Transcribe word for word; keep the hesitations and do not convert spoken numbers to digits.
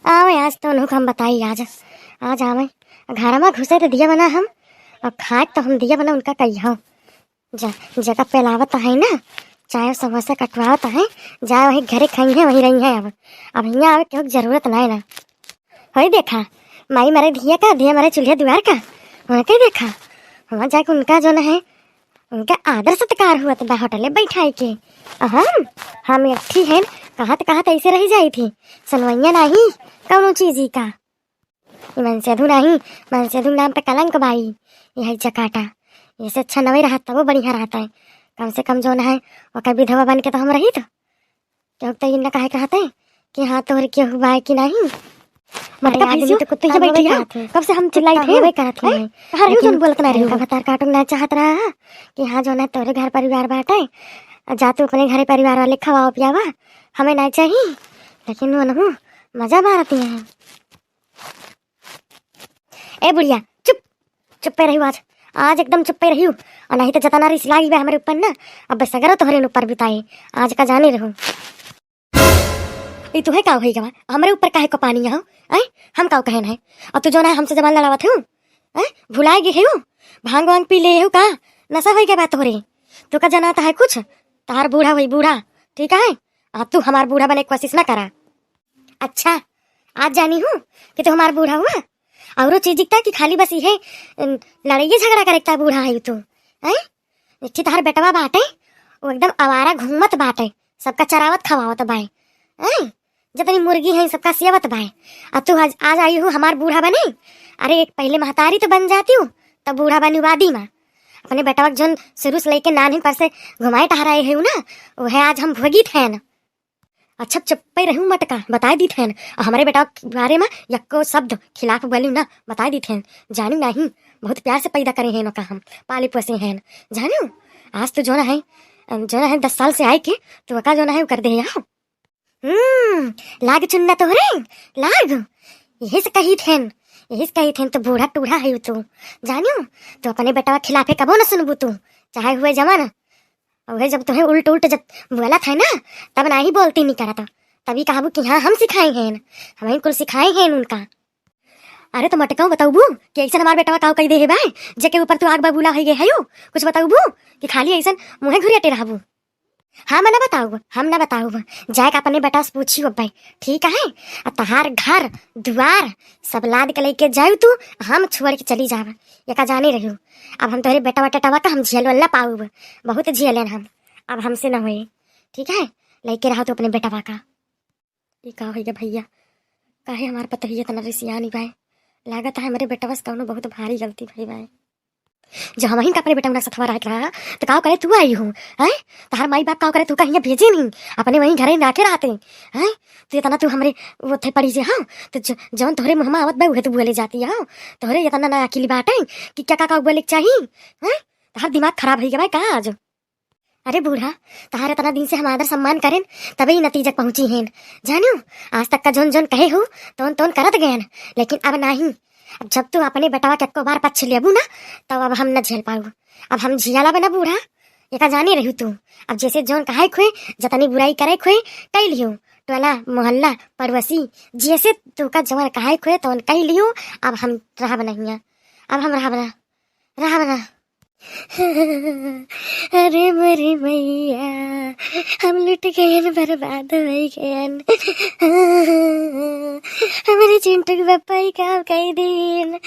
आवे, आज तो उन्हों को हम बताई, आज, आज आवे। घर में घुसे तो दिया बना हम, और खाए तो हम दिया बना उनका कही हो। जा, जगह पे लावत है ना, चाय समोसा कटवावत है, जा वही घरे खाई है, वही रही है। अब, अब हियाँ आवे के जरूरत नहीं ना। होई देखा, माई मरे धिया का, धिया मरे चूल्हे दुआर का। वहाँ के देखा, वहाँ जाके उनका जो न है, उनका आदर सत्कार हुआ तो बा होटले बैठाई के। अहम, हम एक थी हैं, कहत कहत ऐसे रह जाई थी, सुनवैया नहीं कौनो चीज ही का। ई मनसेधु नहीं, मनसेधु नाम पे कलंक बाई, यही चकाटा। ऐसे अच्छा नवे रहत तबो बढ़िया रहत है। कम से कम जो न है, ओकर विधवा बन के तो हम रही तो। केहू तो ई न कहे के रहते कि हाँ, तोहरे केहू बाय कि नहीं। मटका अरे, आदमी भैंसियो, तो कुत्ता कब होवे बैठी है? करत है। कब से हम चिल्लाई कुत्ता थे? होवे करत हैं? है। कहाँ रही लेकिन जौन बोलत ना रही? इनका भतार काटुन ना चाहत रहा कि हाँ, जौन है तोरे घर परिवार बाटे, जा तू अपने घरे परिवार वाले खवाओ पियावा, हमें ना चाहिए। लेकिन वो नहु मजा मारती हैं। ए बुढ़िया, चुप, चुप्पे रहियो आज, आज एकदम चुप्पे रहियो। और नहीं तो जतना रिस लागी बा हमरे ऊपर ना, अब सगरो तोहरे ऊपर बिताए, आज का जाने रहो। ई तुहे का होई गवा? हमरे ऊपर काहे को पानी यहाँ? आय, हम का कहन है? और तू जो ना हमसे जबान लड़ावत हूँ, आय, भुलाए गए हूँ? भांग वांग पी ले हूँ का? नशा होई गवा तोहरे? तू का जनाता है कुछ? तार बूढ़ा होई बूढ़ा, ठीक है? आ तू हमार बूढ़ा बने के कोशिश ना करा। अच्छा, आज जानी हूँ कि तू हमार बूढ़ा हुआ। औरो चीज दिखता कि खाली बस इहे, अम, लड़ाई झगड़ा करे के बूढ़ा है तू, हैं? एक ठे तहार बेटवा बाटे, वो एकदम आवारा घूमत बाटे, सबका चरावत खवावत बाए, हैं? जितनी मुर्गी है सबका सियावत बाए। आ तू आज, आज आई हूँ हमार बूढ़ा बने। अरे, एक पहले महतारी तो बन जाती हूँ, तब बूढ़ा बनी वादी में। अपने बेटवा के जोन शुरू से लेके नान्हिन पर से घुमाए टहराए है ना, वह आज हम भोगित हैं। अच्छा, चुप्पे रहू मटका, बताए दीत हैं। आ हमरे बेटा के बारे में यक्को शब्द खिलाफ बोली ना, बताए दीत हैं। जानी नहीं, बहुत प्यार से पैदा करे हैं ओका हम, पाले पोसे हैं। जानू, आज तो जो ना है, जो ना है, दस साल से आए के, तो ओका जो ना है, वो कर दे आओ। हम्म, लाग चुन्ना तोहरे, लाग। यही से कही थेन, यही से कही थेन, तो बूढ़ा टूढ़ा है तू। जानू, तो अपने बेटवा खिलाफे कबो न सुनबू तू, चाहे हुए जवान। उहे जब तुहे उल्ट उल्ट जब बोलत है ना, तब नाही बोलती नहीं करत। तभी कहबू कि हाँ, हम सिखाए हैं, हम ही कुल सिखाए हैं उनका। अरे तो मटकाऊ बताऊबू कि ऐसन हमार बेटवा काऊ कई दे है बाय, जेके ऊपर तू आग बबूला होई गए है यू? कुछ बताऊबू कि खाली ऐसन मुँहे घुरियाटे रहबू? हम ना बताऊब, हम ना बताऊब। जाए के अपने बेटा से पूछी अब भाई, ठीक है? आ तहार घर दुआर सब लाद के लेके जाऊ तू, हम छोड़ के चली जाब। ये का जाने रहू, अब हम तोहरे बेटवा टेटवा का हम झेल वाला पाऊब, बहुत झेलेन हम, अब हमसे ना होए, ठीक है? लेके रहो तू अपने बेटवा का। ये का होइगा भैया, काहे हमार पतोहिया इतना रिसियानी बाय? लागत है हमरे बेटवा से कौनो बहुत भारी गलती भई बाय। जो हमहिन का अपने बेटवा सथवा रहत रहा, तो काव करे तू आई हूँ, हैं? तहार माई बाप काव करे तू का हियाँ भेजे नहीं, अपने वहीं घरे में आके रहते, हैं? तू इतना तू हमरे वो थे पड़ी जे, हाँ? तो ज-, जौन तोहरे मुँह में आवत बा, उहे तू बोले जाती, हाँ? तोहरे इतना ना अकिल बाटे कि क्या का, का बोले के चाही, हैं? तहार दिमाग खराब होई गवा का आज? अरे बूढ़ा, तहार इतना दिन से हम आदर सम्मान करेन, तबे ई नतीजा पहुँची हैं। जानू, आज तक का जौन जौन कहे हो, तौन तौन करत गएन, लेकिन अब नाही। अब जब तू अपने बेटवा के एको बार पक्ष लेबू ना, तब अब हम न झेल पाऊ। अब हम झियाला बना बूढ़ा, ये का जाने रहू तू। अब जैसे जौन कहे खोए, जतनी बुराई करे खोए, कई लियो। टोला, मोहल्ला, पड़ोसी, जैसे तू का जौन कहे खोए, तौन कई लियो। अब हम रहब नहीं, अब हम रहब ना। रहब ना। अरे मोरी मैया, हम लुट गएन, बर्बाद हो गएन। हमरे चिंटू के पापा ही काम कई दीन।